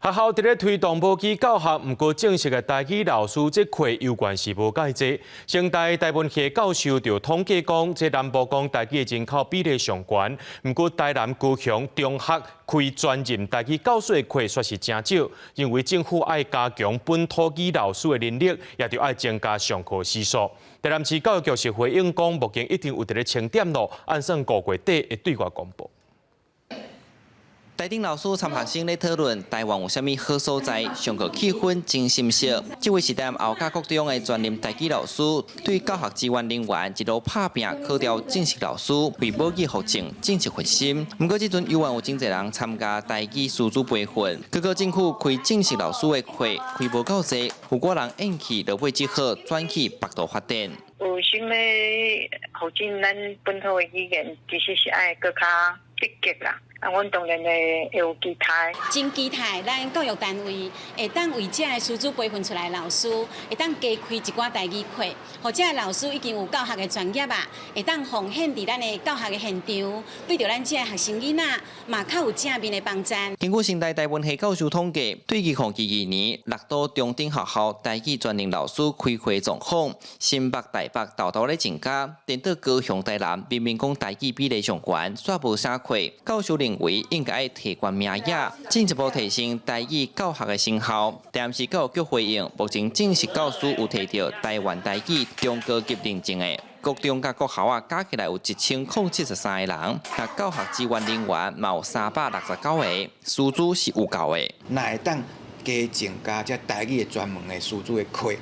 學校佇咧推動母語教學，毋過正式的台語老師這課猶原是無夠濟。成大台文系教授就統計講，這南部講台語的人口比例上懸，毋過台南、高雄中學開專任台語教師的課卻是誠少，認為政府愛加強本土語老師的能力，也著愛增加上課時數。台南市教育局是回應講，目前已經有佇咧清點咯，按算5月底會對外公布。台頂老師參學生咧討論台灣有啥物好所在，上課氣氛真心熟。這位是台南後甲國中的專任台語老師，對教學支援人員一路拍拚考著正式老師，為母語復振盡一份心。毋過這陣猶原有真濟人參加台語師資培訓，結果政府開正式老師的課開無夠濟，有寡人厭棄，落尾只好轉去別途發展。有想欲復振咱本土的語言，其實是愛閣較積極啦。啊，阮當然會有期待。真期待咱教育單位會當為這个師資培訓出來的老師，會當加開一寡台語課，予這个老師已經有教學的專業啊，會當奉獻佇咱的教學的現場，對著咱這个學生囡仔嘛較有正面的幫助。根據成大台文系教授統計，對2022年六都中等學校台語專任老師開課狀況，新北、台北沓沓咧增加，顛倒高雄、台南明明講台語比例上懸，煞無啥課。教授認為應該愛提懸名額，進一步提升台語教學的成效。台南市教育局回應，目前正式教師有提著台灣台語中高級認證的，國中佮國校仔加起來有1073個人，若教學支援人員嘛有369個，師資是有夠的。若會當加增加這台語的專門的師資的課，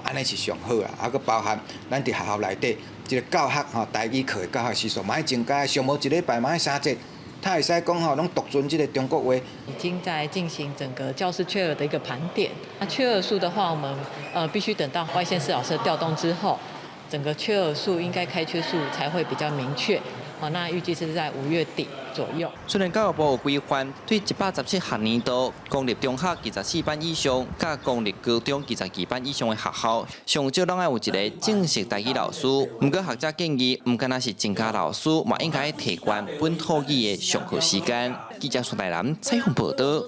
按呢是上好啦。啊，閣包含咱佇學校內底，這個教學吼台語課的教學時數嘛愛增加，上無一禮拜嘛愛三節。他會使講吼，攏獨尊這個中國話。已經在進行整個教師缺額的一個盤點。那缺額數的話，我們必須等到外縣市老師調動之後，整個缺額數應該開缺數才會比較明確。好，那預計是在5月底左右。雖然教育部有規範，對117學年度公立中學24班以上，佮公立高中22班以上的學校，上少攏愛有一个正式台語老師。毋過學者建議，毋干焦是增加老師，嘛應該提懸本土語的上課時間。記者孫大南採訪報道。